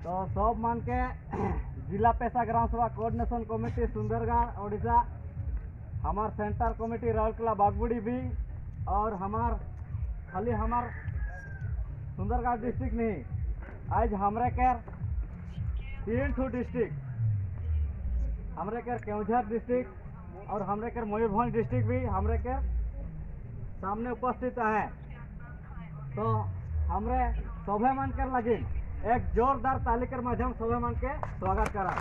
तो सब मान के जिला पेशा ग्राम सभा कोऑर्डिनेशन कमेटी सुंदरगढ़ ओडिशा, हमार सेंटर कमेटी राउरकेला बागबुड़ी भी, और हमार खाली हमार सुंदरगढ़ डिस्ट्रिक्ट नहीं, आज हमरे के 3 डिस्ट्रिक्ट, हमरे के केवझर डिस्ट्रिक्ट और हमरे के मयूरभंज डिस्ट्रिक्ट भी हमरे के सामने उपस्थित हैं। तो हमरे सभे मन के लगे एक जोरदार ताली के माध्यम सभे मन के स्वागत करा।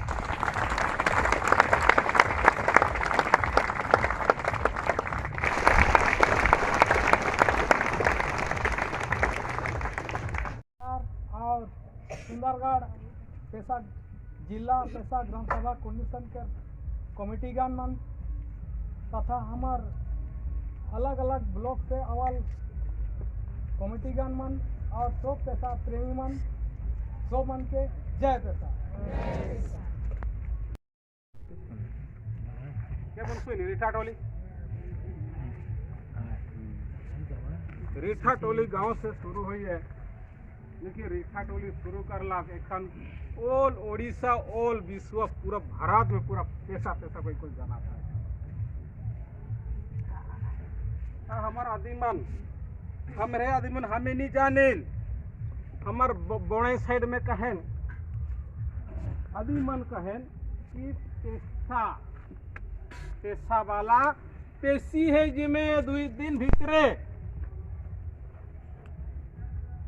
और सुंदरगढ़ पेशा जिला पेशा ग्राम सभा कोऑर्डिनेशन के कमेटी गान मन तथा हमार अलग अलग ब्लॉक से अवल कमेटी गान मन और सब पेशा प्रेमी मन सब मन के जय पेशा। क्या बोलते हैं रीठा टोली, रीठा टोली गांव से शुरू हुई है। देखिए रीठा टोली शुरू कर लाख एखन ऑल ओडिशा ऑल विश्व पूरा भारत में पूरा पेशा पेशा कोई कोई जाना था। हमार आदिमन हमरे आदिमन हमें नहीं जाने, हमार बड़े साइड में कहें आदिमन कहें कि पेशा पेशा वाला पेशी है जिमें 2 दिन भीतरे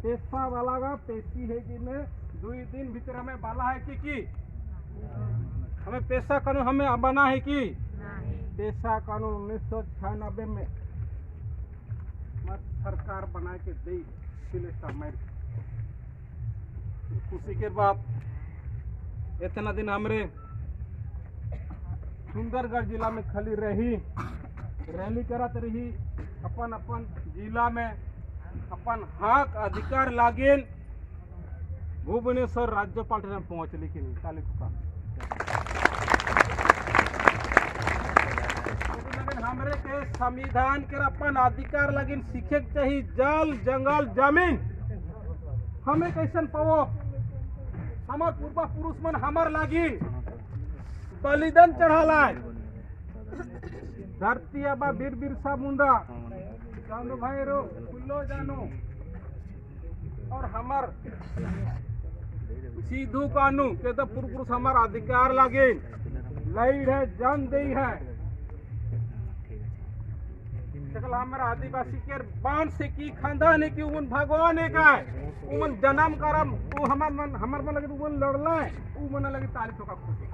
पेशा वाला का पेशी है जिमें 2 दिन भीतर हमें बाला है कि हमें पेशा कानून हमें बना है कि पेशा कानून 1996 में सरकार बना के दी। खुशी के बात इतना दिन हमरे सुंदरगढ़ जिला में खाली रही रैली करत रही, अपन अपन जिला में अपन हक अधिकार लागिन भुवनेश्वर राज्यपाल में पहुँच लेकिन ताली ठोका। हमरे के संविधान के अपन अधिकार लगिन सीखे के चाहिए, जल जंगल जमीन हमें कैसन पाओ। हमार पूर्वा पुरुष मन हमार लागिन बलिदान चढ़ाला धरती आबा वीर बिरसा मुंडा जानो भाई रो फुल्लो जानो और हमार सिद्धू कानू के तो पूर्व पुरुष हमार अधिकार लागिन लड़ है जान दे है। हमारा आदिवासी के बांध से की खानदान है कि उन भगवान है का उन जन्म करम वो हमार मन लगे उन लड़ला है उ मन लगे ताली ठोका खुशी।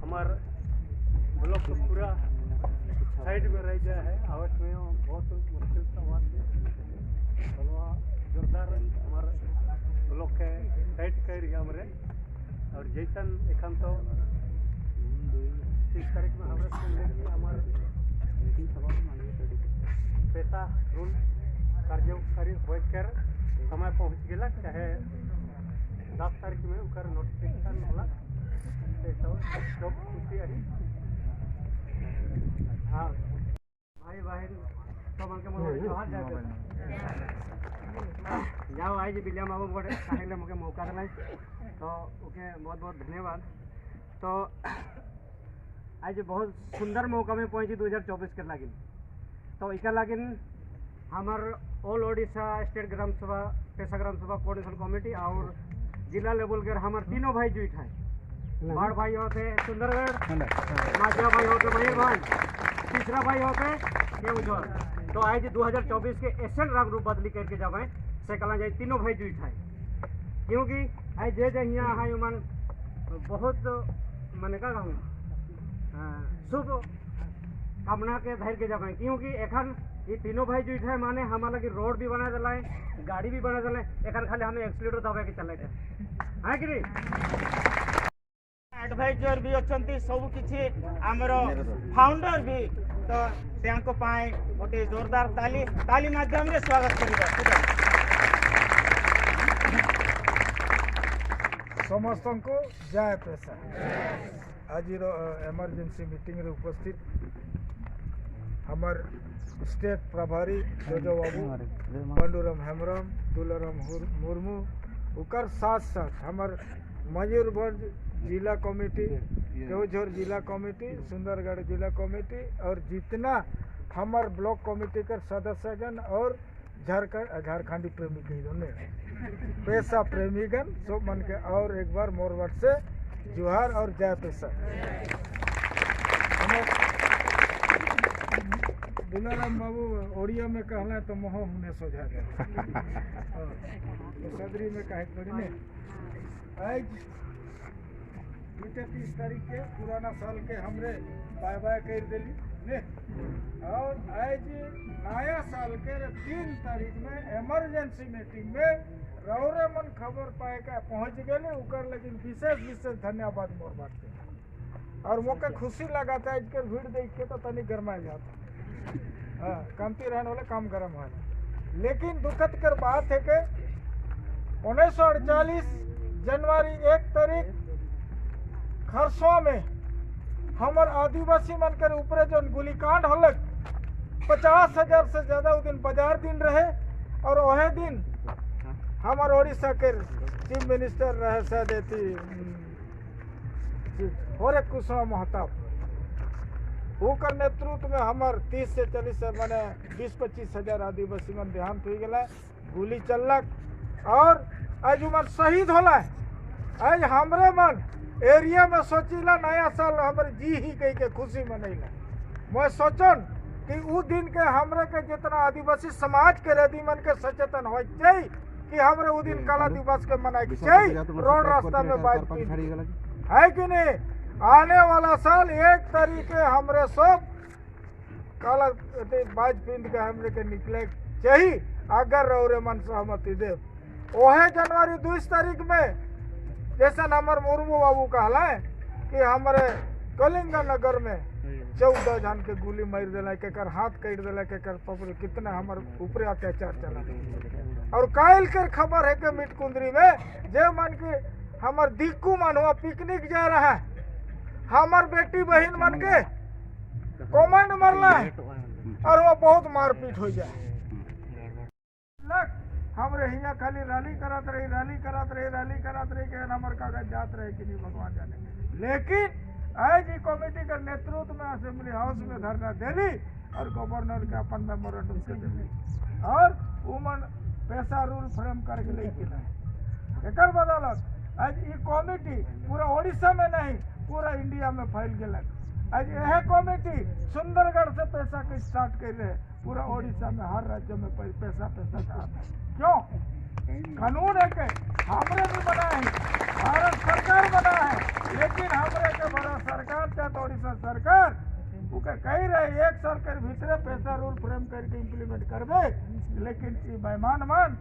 हमार ब्लॉक पूरा साइड में रह गया है, आवत में बहुत मुश्किल सवाल जोरदार हमार ब्लॉक के साइड कर रही हमारे और जैसन एखन तो 30 तारीख में हमारे सुनले कि हमार पैसा रूल कार्यकारी होकर समय पहुँच गया, चाहे 10 तारीख में उकर नोटिफिकेशन होला सब खुशी आई। हाँ भाई बहन सब के मन जोहार जाए जाओ आई जी विलियम बाबू बड़े काहे मुझे मौका दिलाई तो ओके बहुत बहुत धन्यवाद। तो आज बहुत सुंदर मौका में पहुँची 2024 के लागिन, तो इका लागिन हमार ऑल ओडिशा स्टेट ग्राम सभा पेशा ग्राम सभा कोऑर्डिनेशन कमेटी और जिला लेवल के हमार तीनों भाई जुट हैं। बड़ भाई होते सुंदरगढ़, माझा भाई होते मयूरभंज, तीसरा भाई होते केवझर। तो आज 2024 के ऐसे रंग रूप बदली करके जावे से कला जाए तीनों भाई जुट है, क्योंकि आज जे जे यहाँ है मन बहुत मैंने का कहूँ शुभ कामना के धर के जावे, क्योंकि एखन ये तीनों भाई जुट है माने हमारा लगी रोड भी बना दिलाए, गाड़ी भी बना दिलाए, एखन खाली हमें एक्सीलेटर दबा के चले है कि नहीं। एडवाइजर भी अच्छा सब किसी आमर फाउंडर भी, तो त्यांको पाई गोटे जोरदार ताली ताली माध्यम रे स्वागत करिवा। समस्त को जय पेशा। आज इमरजेंसी मीटिंग रे उपस्थित हमार स्टेट प्रभारी जोजो बाबू पंडुराम हेम्ब्रम, दुलाराम मुर्मू, उकर साथ साथ हमार मयूरभंज जिला कमेटी, केवझर जिला कमेटी, सुंदरगढ़ जिला कमेटी और जितना हमार ब्लॉक कमेटी के सदस्यगण और झारखंडी प्रेमी कही दो पेशा प्रेमीगण सब मन के और एक बार मोरवट से जुहार और जय पेशा। दुलाराम बाबू ओडिया में कहला तो मोह हमने सोझा गया तो सदरी में कहे पड़ी ने। आज 30 तारीख के पुराना साल के हमरे बाय बाय कर दिली ने, और आज नया साल के 3 तारीख में इमरजेंसी मीटिंग में रौरे मन खबर पाए के पहुँच गए, उकर लेकिन विशेष विशेष धन्यवाद मोर बात के। और मोके खुशी लगा था आज के भीड़ देख के तो तनी गरमा जाता, हाँ कमती रहने वाले काम गर्म है। लेकिन दुखद कर बात है कि 1948 जनवरी 1 तारीख खरसवा में हमार आदिवासी मन के ऊपर जो गोलीकांड होलक 50,000 से ज़्यादा वो दिन बाजार दिन रहे, और वह दिन हमार उड़ीसा के चीफ मिनिस्टर रहे शायद थी हरे कृष्ण महताब, उकर नेतृत्व में हमार 30 से 40 माने 20-25 हजार आदिवासी मन देहांत हो गया, गोली चलक और आज उमर शहीद होला। आज हमरे मन एरिया में सोचिला नया साल हमारे जी ही कही के खुशी मनैला। मैं सोचन कि उ दिन के हमरे के जितना आदिवासी समाज के रेदी मन के सचेतन हो चाहिए कि हमरे उ दिन काला दिवस के मनाए के चाहिए, रोड रास्ता में बाइक है कि नहीं। आने वाला साल 1 तारीख के हमरे सब काला बाज पिंड के हमरे के निकले चाहिए अगर रौरे मन सहमति दे। वह जनवरी 2 तारीख में जैसा हमार मुर्मू बाबू कहला कि हमारे कलिंगा नगर में 14 जन के गोली मार दिला, केकर हाथ कट दिला, केकर पकड़, कितना हमारे ऊपर अत्याचार चला। और कायल के खबर है कि मिटकुंदरी में जे मन के हमार दिक्कू मन हुआ पिकनिक जा रहा है, हमार बेटी बहन मन के कमांड मरला है और वो बहुत मारपीट हो जाए। हमरे हिया खाली रैली करत रही, रैली करत रही, रैली करत रही के हमार कागज जात रहे कि नहीं भगवान जाने। लेकिन आज ही कमेटी के नेतृत्व में असेंबली हाउस में धरना देली और गवर्नर के अपन मेमोरेंडम से देली और उमन पैसा रूल फ्रेम करके लेके लाए। एकर बदौलत आज ये कमेटी पूरा उड़ीसा में नहीं पूरा इंडिया में फैल गया। आज यह कमेटी सुंदरगढ़ से पैसा के स्टार्ट कर रहे, पूरा उड़ीसा में हर राज्य में पैसा पैसा का आता है। क्यों? कानून है के हमरे भी बनाए है, भारत सरकार बना है, लेकिन हमरे के भारत सरकार चाहे उड़ीसा सरकार उके कह रहे 1 साल के भीतर पैसा रूल फ्रेम करके इम्प्लीमेंट करबे, लेकिन ये बेईमान मन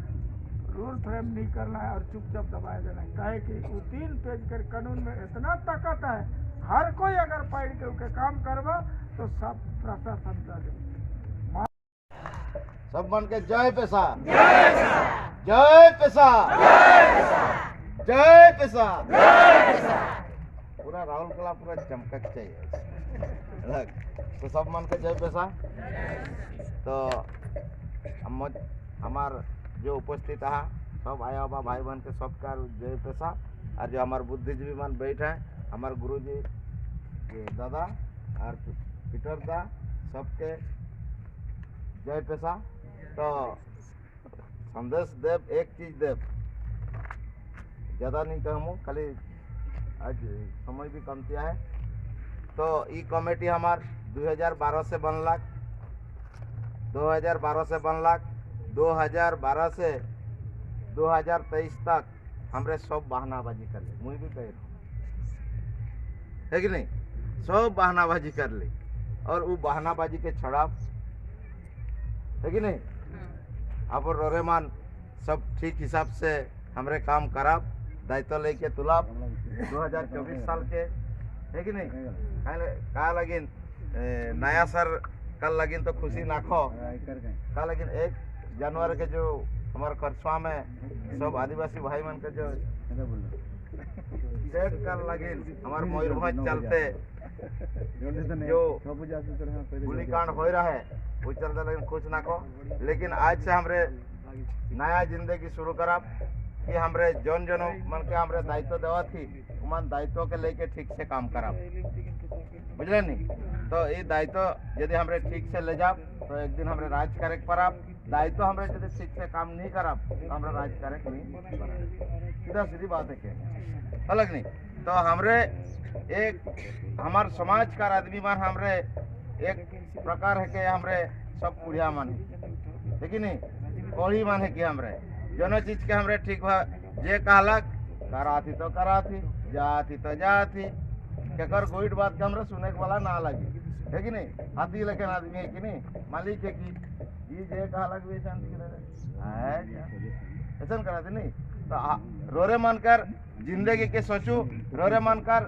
रूल फ्रेम नहीं करना है और चुपचाप दबाए देना है। काहे कि वो 3 पेज के कानून में इतना ताकत है, हर कोई अगर पढ़ के उके काम करवा तो सब प्रशासन कर दे। सब मन के जय पेशा, जय पेशा, जय पेशा, जय पेशा। पूरा राउरकेला पूरा चमकक चाहिए तो सब मन के जय पेशा। तो हमार जो उपस्थित है सब आया हुआ भाई बहन के सबका जय पेशा। और जो हमारे बुद्धिजीवी मन बैठे हैं, हमारे गुरुजी दादा और पीटर दा, सबके जय पेशा। तो संदेश देव एक चीज देव, ज़्यादा नहीं कहूँ, खाली आज समय भी कमतिया है। तो ई कमेटी हमार 2012 से बनलक। 2012 से बनलाक, 2012 से 2023 तक हमरे सब बहानाबाजी कर ले, मुई भी कह रहा है कि नहीं, सब बहानाबाजी कर ली और वो बहानाबाजी के छड़ाब है कि नहीं। अब रोरेमान सब ठीक हिसाब से हमरे काम कराब, दायित्व लेके तुलाब 2024 साल के, है कि नहीं। का लगिन नया सर कल लगिन तो खुशी नाखो, का लगिन 1 जनवरी के जो हमारे खरसवा में सब आदिवासी भाई मन के जो सेट कर लगिन हमारे मयूरभंज चलते जो गोलीकांड हो रहा है वो चलते लेकिन खुश ना को। लेकिन आज से हमरे नया जिंदगी शुरू करब कि हमरे जौन जन मन के हमरे दायित्व देवा थी उमन दायित्व के लेके ठीक से काम करब, बुझले नहीं। तो ये दायित्व यदि हमरे ठीक से ले जाब तो एक दिन हमरे राज करे पड़ब, दायित्व हमरे यदि ठीक से काम नहीं करब तो हमरे राज करे नहीं, सीधा सीधी बात है के अलग नहीं। तो हमरे एक हमार समाज का आदमी मान हमरे एक प्रकार है के हमरे सब बुढ़िया मान है कि नहीं, कोड़ी मान है कि हमरे जोनो चीज के हमरे ठीक भा जे कहलक कराथी तो कराथी, जाथी तो जाथी, केकर गोइट बात के हमरे सुने वाला ना लगी, है कि नहीं। हाथी लेकिन आदमी है कि नहीं, मालिक है कि ये जे कहलक वे शांति के ऐसा कराते नहीं। तो रोरे मन कर जिंदगी के सोचू, रोरे मन कर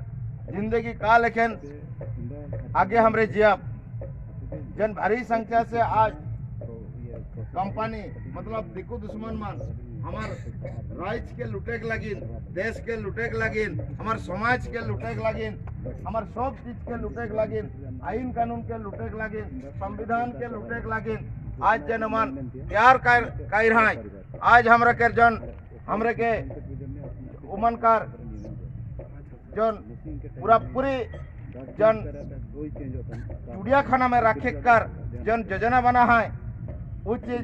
जिंदगी का लेकिन आगे हमरे जिया जन भारी संख्या से आज कंपनी मतलब दिकू दुश्मन मान हमार राज्य के लुटे के लगिन, देश के लुटे के लगिन, हमार समाज के लुटे के लगिन, हमार सब चीज के लुटे के लगिन, आइन कानून के लुटे के लगिन, संविधान के लुटे के लगिन। आज जनमान प्यार कर आज हमरा के जन हमरे के उमन कर जन पूरा पूरी जन चिड़ियाखाना में रखे कर जन योजना बना है वो चीज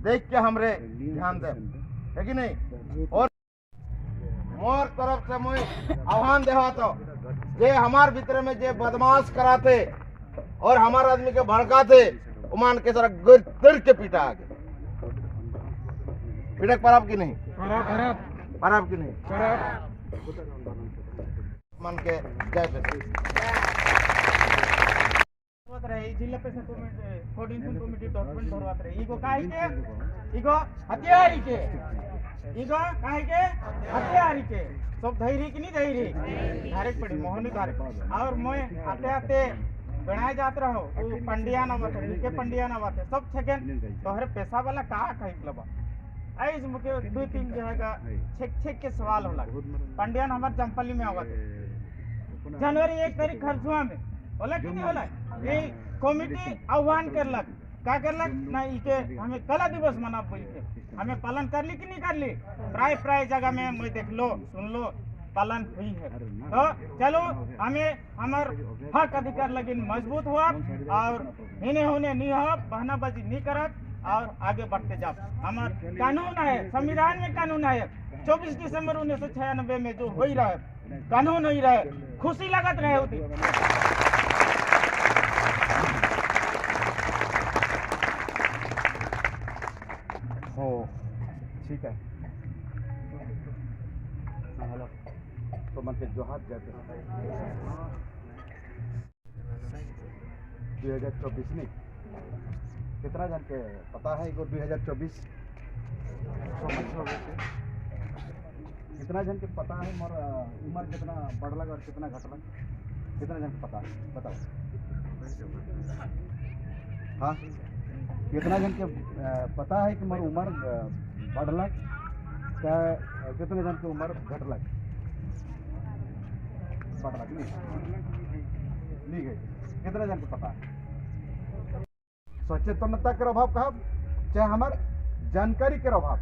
देख के हमरे ध्यान दे, है कि नहीं। और मोर तरफ से मुई आह्वान देवा तो जे हमार भीतर में जे बदमाश कराते और हमार आदमी के भड़काते उमान के सारा गिर के पीटा आगे पीटक पर की नहीं, पर की नहीं मन के जय रहे जिला पेसा कमिटी कोऑर्डिनेशन कमिटी डॉक्यूमेंट भरवात रहे। इगो काहे के इगो हथियारी के, इगो काहे के हथियारी के सब धैर्य कि नहीं धैर्य धारे पड़ी मोहनी धारे। और मैं आते आते बनाए जात रहो वो पंडिया ना बात है के पंडिया ना बात है सब छेकन तोहरे पैसा वाला का कहि लबा आइज मुके 2-3 जगह का छेक छेक के सवाल होला। पंडियान हमार जमपल्ली में आवत जनवरी 1 तारीख खरसुआ में होला कि नहीं होला। ये कमिटी आह्वान करलक का करलक ना इके हमें कला दिवस मना बोल के हमें पालन कर ली कि नहीं कर ली। प्राय प्राय जगह में मैं देख लो सुन लो पालन हुई है। तो चलो हमें हमार हक अधिकार लगिन मजबूत हुआ और इन्हें होने नहीं हो बहानाबाजी नहीं करत और आगे बढ़ते जाओ। हमार कानून है, संविधान में कानून है। 24 दिसंबर 1996 में जो हो ही रहा है कानून हो ही रहा है, खुशी लगत रहे होती। हो ठीक है, हेलो तो मन के जोहार जाते 2024 नहीं कितना जन के पता है एगो 2024 कितना जन के पता है मोर उम्र कितना बढ़लक और कितना घटलक, कितना जन के पता है बताओ। हाँ कितना जन के पता है कि मोर उम्र बढ़लक चाहे कितने जन के उम्र घटलक बढ़लक नहीं नहीं गई, कितना जन के पता है। सचेतनता के अभाव कहब चाहे हमार जानकारी के अभाव,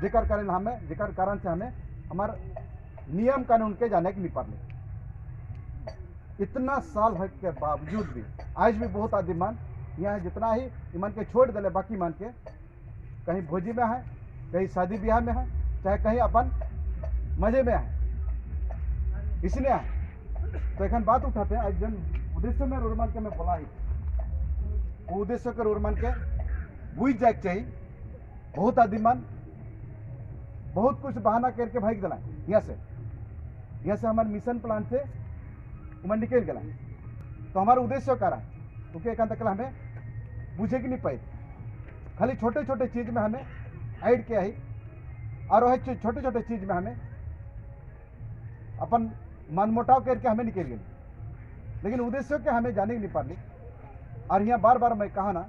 जेकर कारण हमें जेकर कारण से हमें हमार नियम कानून के जाने के नहीं पड़े। इतना साल है के बावजूद भी आज भी बहुत आदमी मान यहाँ जितना ही ईमान के छोड़ दिले बाकी मान के कहीं भोजी में है, कहीं शादी ब्याह में है, चाहे कहीं अपन मजे में है, इसलिए है। तो एखन बात उठाते हैं आज जन उद्देश्य में रोडमान के मैं बोला ही वो उद्देश्य के मन के बुझ जाए चाहिए। बहुत आदमी मन बहुत कुछ बहाना करके भाग दिला यहाँ से हमारे मिशन प्लान से उमन निकल गया। तो हमारा उद्देश्य का रहा क्योंकि एक तक हमें बुझे कि नहीं पाए, खाली छोटे छोटे चीज़ में हमें ऐड किया है और वह छोटे छोटे चीज़ में हमें अपन मनमुटाव करके हमें निकल गए, लेकिन उद्देश्य के हमें जाने नहीं पाली। और यहाँ बार बार मैं कहा ना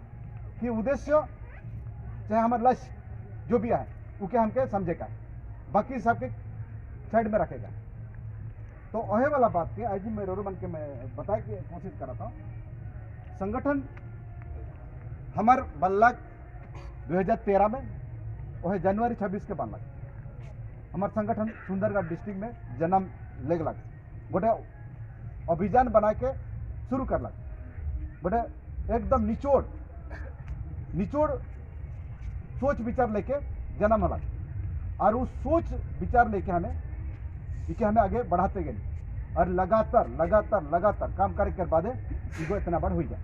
कि उद्देश्य चाहे हमारा लक्ष्य जो भी है वो हमके समझे का है, बाकी सबके साइड में रखेगा। तो वही वाला बात के आज मैं रोरो मन के मैं बताए के कोशिश कर रहा था। संगठन हमार बनलक 2013 में, वह जनवरी 26 के बनलक। हमार संगठन सुंदरगढ़ डिस्ट्रिक्ट में जन्म लेगलक, गोटे अभियान बना के शुरू करलक, गोटे एकदम निचोड़ निचोड़ सोच विचार लेके जन्म हलक और उस सोच विचार लेके हमें इके हमें आगे बढ़ाते गए और लगातार लगातार लगातार काम करे के बाद इगो इतना बड़ हो जाए।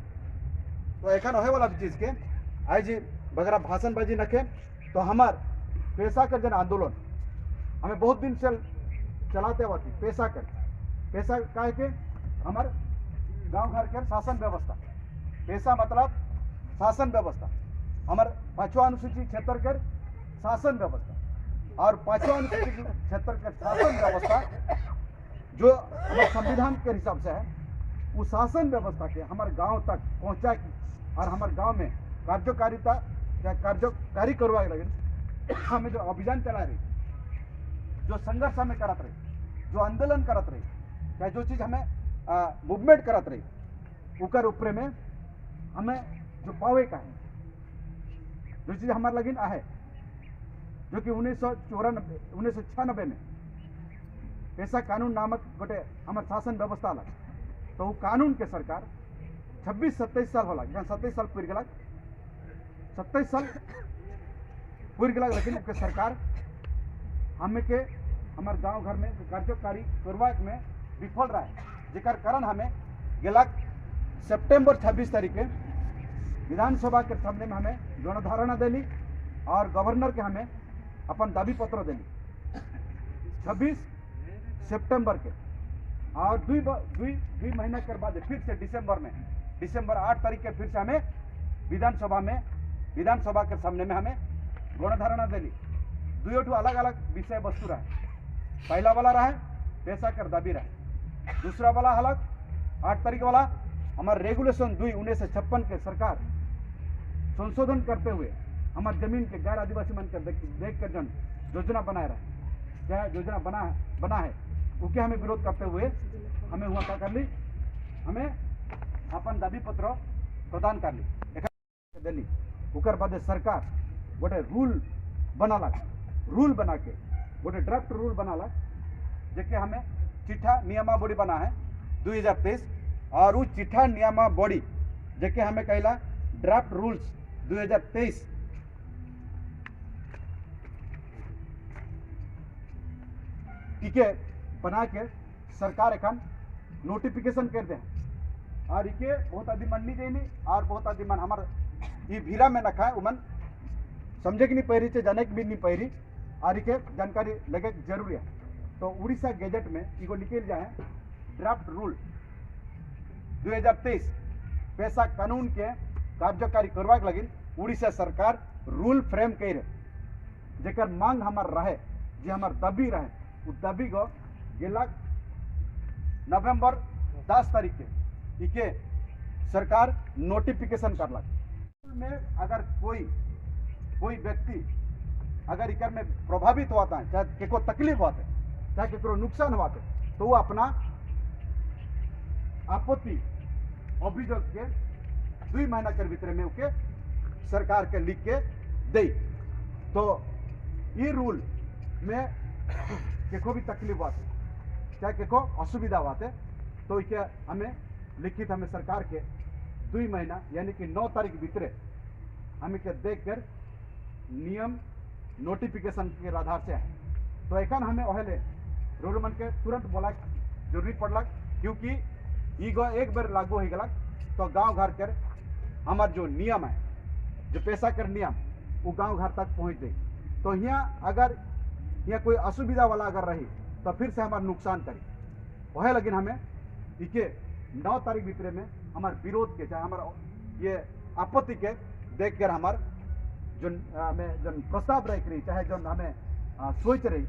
तो एखन होए वाला चीज़ के आज बगैर भाषणबाजी नखे तो हमार पेशा कर जन आंदोलन हमें बहुत दिन से चलाते हुआ थी। पेशा कर पेशा काहे के हमार गांव घर के शासन व्यवस्था, पेशा मतलब शासन व्यवस्था, हमार पांचवा अनुसूची क्षेत्र के शासन व्यवस्था और पांचवा अनुसूची क्षेत्र के शासन व्यवस्था जो हमारे संविधान के हिसाब से है, उस शासन व्यवस्था के हमारे गांव तक पहुँचा और हमारे गांव में कार्यकारिता कार्यकारी करवा लगे। हमें जो अभियान चला रही, जो संघर्ष हमें करत रही, जो आंदोलन करत रही, चाहे जो चीज़ हमें मूवमेंट करत रही, उकर ऊपर में हमें जो पावे का है, जो चीज़ हमारे लगिन आहे, जो कि 1994 में पेशा कानून नामक गोटे हमारे शासन व्यवस्था अलग, तो वो कानून के सरकार 26-27 साल होला, जहाँ 27 साल पूरी गलक, 27 साल पूरी गलक, लेकिन उनके सरकार हमें के हमारे गांव घर में कार्यकारी करवाक में विफल रहा है, जेकर कारण हमें गलक सितंबर 26 तारीख के विधानसभा के सामने में हमें जनधारणा दिली और गवर्नर के हमें अपन दाबी पत्र दिली 26 सितंबर के। और दुई महीना के बाद फिर से दिसंबर में, दिसंबर 8 तारीख के फिर से हमें विधानसभा में, विधानसभा के सामने में हमें गणधारणा दिली। दुई अलग अलग विषय वस्तु रहे, पहला वाला रहा पैसा कर दाबी रहे, दूसरा वाला अलग 8 तारीख वाला हमारे रेगुलेशन 2 1956 के सरकार संशोधन करते हुए हमारे जमीन के गैर आदिवासी मन कर देख कर जन योजना बनाए रहे, क्या योजना बना है उसके हमें विरोध करते हुए हमें हुआ क्या कर ली, हमें अपन दाबी पत्र प्रदान कर ली दिली। उकर बाद सरकार गोटे रूल बनालक, रूल बना के गोटे ड्राफ्ट रूल बनालक, जेके हमें चिट्ठा नियमावली बना है 2023 और उस चिट्ठा नियमावली जेके हमें कहला ड्राफ्ट रूल्स 2023 इके बना के सरकार एखन नोटिफिकेशन कर दे और इके बहुत आदमी मन नहीं जानी और बहुत आदमी मन हमार ये भीड़ा में नखा उमन समझे कि नहीं पैरी चे जाने की भी नहीं पैरी और इके जानकारी लगे जरूरी है। तो उड़ीसा गैजेट में इको निकल जाए ड्राफ्ट रूल 2023 पैसा कानून के कार्यकारी करवाक लगिन उड़ीसा सरकार रूल फ्रेम कर, जेकर मांग हमार रहे, जे हमार दाबी रहे, उ दाबी को गेलक नवंबर 10 तारीख के इके सरकार नोटिफिकेशन करलक। में अगर कोई कोई व्यक्ति अगर इकर में प्रभावित होता है, चाहे केको तकलीफ होता है, चाहे केकरो नुकसान होता है, तो वो अपना आपत्ति अभियोग के 2 महीना के भीतर में ओके सरकार के लिख के दे। तो ये रूल में केको भी तकलीफ होते, चाहे केको असुविधा होते, तो इके हमें लिखित हमें सरकार के 2 महीना यानी कि 9 तारीख भीतरे हमें के देख कर नियम नोटिफिकेशन के आधार से है। तो एखन हमें ओहले रोड मन के तुरंत बोला जरूरी पड़लक, क्योंकि ईगो एक बार लागू हो गलक तो गांव घर के हमार जो नियम है, जो पेशा कर नियम, वो गांव घर तक पहुँच जाए। तो यहाँ अगर यहाँ कोई असुविधा वाला अगर रही तो फिर से हमार नुकसान करी। वह लेकिन हमें इके 9 तारीख भीतर में हमार विरोध के चाहे हमार ये आपत्ति के देख कर हमार जो हमें जो प्रस्ताव रख रही चाहे जो हमें सोच रही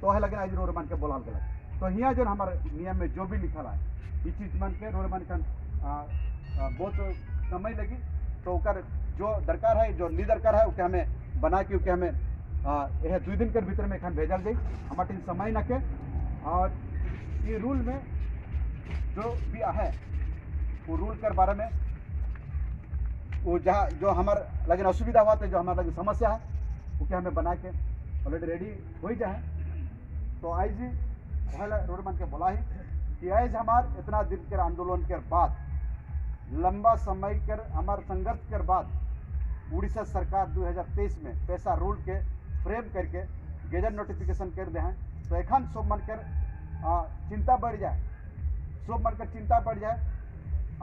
तो वह लेकिन आज रोड मान के बोलाल गया। तो यहाँ जो हमारे नियम में जो भी लिखा है ये चीज़ मान के रोड मान के बहुत समय लगी, तो ओकर जो दरकार है जो नहीं दरकार है ओके हमें बना के ओके हमें यह 2 दिन के भीतर में एखन भेजल जाए, हमारे टीम समय न के। और ये रूल में जो भी है वो रूल के बारे में वो जहाँ जो हमारे लेकिन असुविधा हुआ तो जो हमारे लगे समस्या है ओके हमें बना के ऑलरेडी रेडी हो जाए। तो आज ही पहला रोड मान के बोला है कि आज हमार इतना दिन के आंदोलन के बाद लंबा समय कर हमारे संघर्ष के बाद उड़ीसा सरकार 2023 में पैसा रूल के फ्रेम करके गैजेट नोटिफिकेशन कर दे हैं, तो एखन सब मन कर चिंता बढ़ जाए, सब मन कर चिंता बढ़ जाए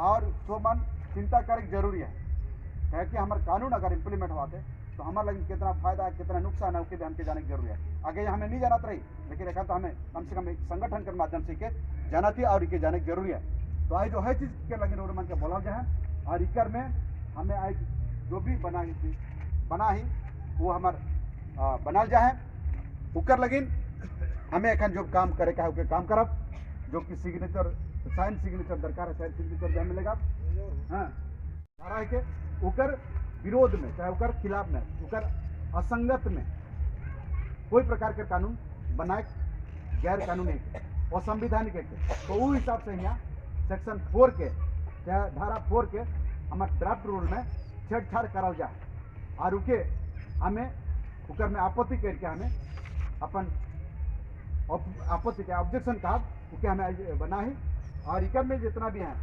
और सब मन चिंता करे जरूरी है। क्या कि हमारे कानून अगर इम्प्लीमेंट हुआ थे तो हमारे लगे कितना फायदा है कितना नुकसान है उसके भी हमके जाने की जरूरी है। आगे हमें नहीं जाना रही, लेकिन एखन तो हमें कम से कम एक संगठन के माध्यम से के जाना थी और इके जाने की जरूरी है। तो आज जो है चीज़ के लगे रोड मन के बोला जाए और इकर में हमें आज जो भी बना ही वो हमार बनाल जाए उकर लगिन हमें एखन जो काम करे का है ओके काम करब, जो कि सिग्नेचर साइन सिग्नेचर दरकार है, साइन सिग्नेचर भी मिलेगा। हाँ धारा है के उकर विरोध में चाहे उकर खिलाफ में उकर असंगत में कोई प्रकार के कानून बनाए गैर कानूनी है और संवैधानिक है। तो वो हिसाब से यहाँ सेक्शन 4 के चाहे धारा 4 के हमारे ड्राफ्ट रूल में छेड़छाड़ कराल जाए और उके हमें उकर में आपत्ति करके हमें अपन आपत्ति के ऑब्जेक्शन कहा उके हमें बना ही। और इकर में जितना भी है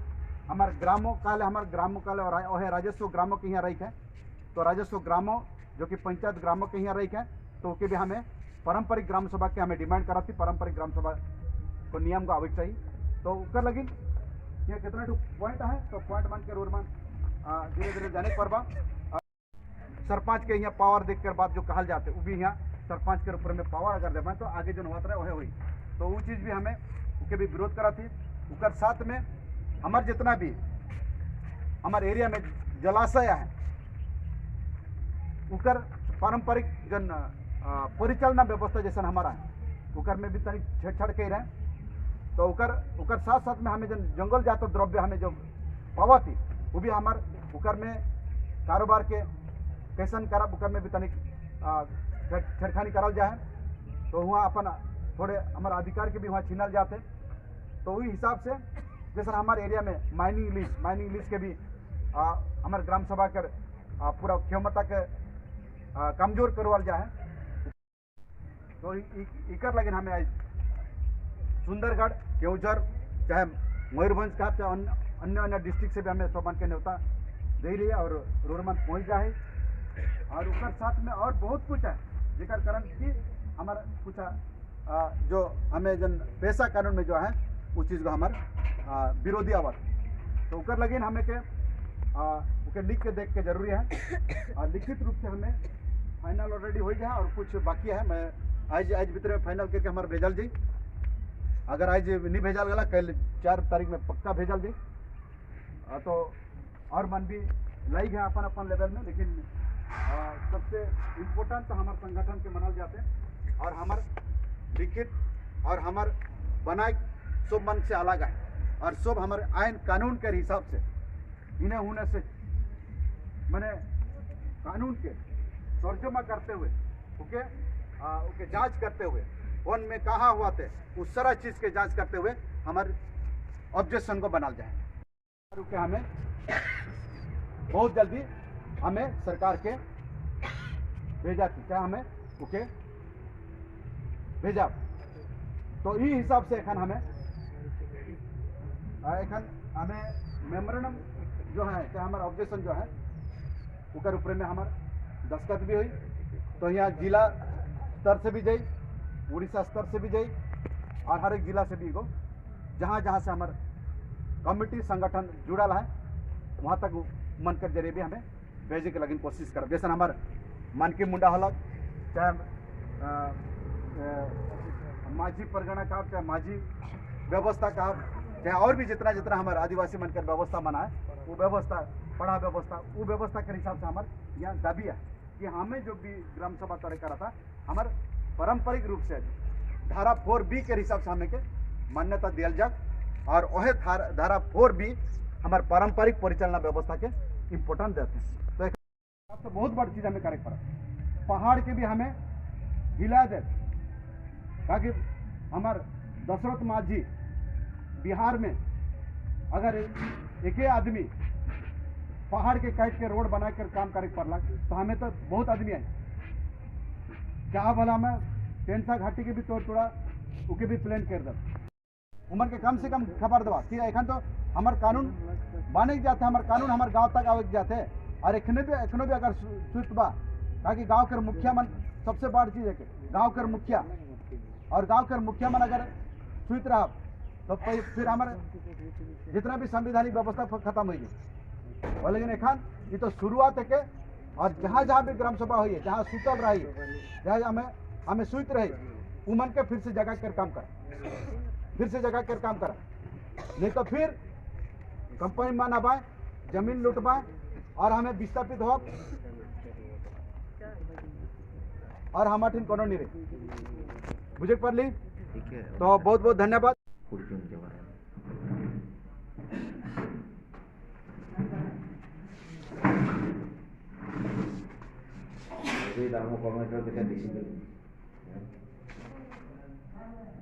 हमारे ग्रामों काल हमारे ग्रामों काल और है राजस्व ग्रामों के यहाँ रही है, तो राजस्व ग्रामों जो कि पंचायत ग्रामों के यहाँ रही है तो उके भी हमें पारंपरिक ग्राम सभा के हमें डिमांड करा थी, पारंपरिक ग्राम सभा को नियम को आवश्यक चाहिए। तो उकर लगिन यहाँ कितना पॉइंट है तो पॉइंट मान के रोड मान धीरे धीरे जाने पर बा सरपंच के यहाँ पावर देख कर बात जो कहल जाते वो भी यहाँ सरपंच के ऊपर में पावर अगर देवे तो आगे जो होता रहे वह हुई, तो वो चीज़ भी हमें उके भी विरोध करा थी। उकर साथ में हमारे जितना भी हमारे एरिया में जलाशय है उकर पारंपरिक जन परिचालना व्यवस्था जैसा हमारा है उकर में भी तनिक छेड़छाड़ कर रहे हैं। तो उकर उकर साथ साथ में हमें जो जंगल जात द्रव्य हमें जो पावा थी वो भी हमार उकर में कारोबार के कैसन करब उकर में भी तनिक छेड़खानी करल जाए तो वहाँ अपन थोड़े हमारे अधिकार के भी वहाँ छीनल जाते। तो वही हिसाब से जैसे हमारे एरिया में माइनिंग लीज के भी हमारे ग्राम सभा कर पूरा क्षमता के कमजोर करवाल जाए। तो इकर लगे हमें आज सुंदरगढ़ केवझर चाहे मयूरभंज का चाहे अन्य अन्य डिस्ट्रिक्ट से भी हमें सोमान के न्योता दे रही है और रोडमान पहुँच जाए। और उसके साथ में और बहुत कुछ है जेकर कारण कि हमारा कुछ जो हमें जन पैसा कानून में जो है उस चीज़ को हमारे विरोधी आवाज तो उकर लगे हमें के ओके लिख के देख के जरूरी है और लिखित रूप से हमें फाइनल ऑलरेडी हो जाए और कुछ बाकी है। मैं आज आज भीतर में फाइनल करके हमारे भेजल जी, अगर आज नहीं भेजल गला कल 4 तारीख में पक्का भेजल जी। तो और मन भी लाइक है अपन अपन लेवल में, लेकिन सबसे इम्पोर्टेंट तो हमारे संगठन के मनाल जाते हैं और हमार लिखित और हमार बनाए सब मन से अलग है और सब हमारे आइन कानून के हिसाब से इन्हें होने से मैंने कानून के तर्जुमा करते हुए ओके ओके जांच करते हुए उन में कहाँ हुआ थे उस सारा चीज़ के जांच करते हुए हमारे ऑब्जेक्शन को बना जाए और ओके हमें बहुत जल्दी हमें सरकार के भेजा थी चाहे हमें ओके भेजा। तो ये हिसाब से एखन हमें मेमोरेंडम जो है चाहे हमारा ऑब्जेक्शन जो है उकर ऊपर में हमार दस्तखत भी हुई। तो यहाँ जिला स्तर से भी जाई, उड़ीसा स्तर से भी जाई और हर एक जिला से भी गो जहाँ जहाँ से हमारे कमिटी संगठन जुड़ल है वहाँ तक मन कर जरिए भी हमें भेजे के लगिन कोशिश करब। जैसे हमार मानकी मुंडा हलक, चाहे माझी परगना का, चाहे माझी व्यवस्था का, चाहे और भी जितना जितना हमारे आदिवासी मन कर व्यवस्था मना है वो व्यवस्था पढ़ा व्यवस्था वो व्यवस्था के हिसाब से हमारे यहाँ दाबी है कि हमें जो भी ग्राम सभा तय करा था हमारे पारंपरिक रूप से धारा 4B के हिसाब से हमें के मान्यता दिया जाए और वह धारा 4B हमारे पारंपरिक परिचालना व्यवस्था के इम्पोर्टेंट देते हैं। तो तो बहुत बड़ी चीज़ हमें करे पड़ा, पहाड़ के भी हमें हिला दे, ताकि हमार दशरथ मांझी बिहार में अगर एक ही आदमी पहाड़ के काट के रोड बना कर काम करे पड़ला तो हमें तो बहुत आदमी आए। क्या भला मैं टेंसा घाटी के भी तोड़ तोड़ा उके भी प्लान कर दे उमर के कम से कम खबर दवा कि एखन तो हमार कानून माने जाते, हमार कानून हमारे गांव तक आवे जाते और एखने भी अगर सुत बा, ताकि गांव के मुखिया मन सबसे बड़ चीज़ है कि गांव के मुखिया और गांव के मुखिया मन अगर सुत रहा तो फिर हमारे जितना भी संवैधानिक व्यवस्था खत्म हो गई। और लेकिन एखन ये तो शुरुआत है के और जहाँ जहाँ भी ग्राम सभा हुई है, जहाँ सुतल रही, जहाँ हमें हमें सुत रही उमन के फिर से जगह कर काम कर, फिर से जगह कर काम कर, नहीं तो फिर कंपनी मन आबाए जमीन लुटबाए और हमें विस्थापित हो और हमारे ठिन कोनो नहीं रही। बुझे पर ली तो बहुत बहुत धन्यवाद। के बारे में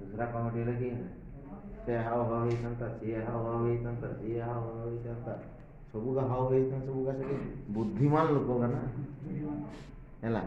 दुसरा कमेंट की से हाव हाव होइतंता से हाव हाव होइतंता से हाव हाव होइतंता सबुगा हाव होइतंता सबुगा सेठी बुद्धिमान लोक ना हैला।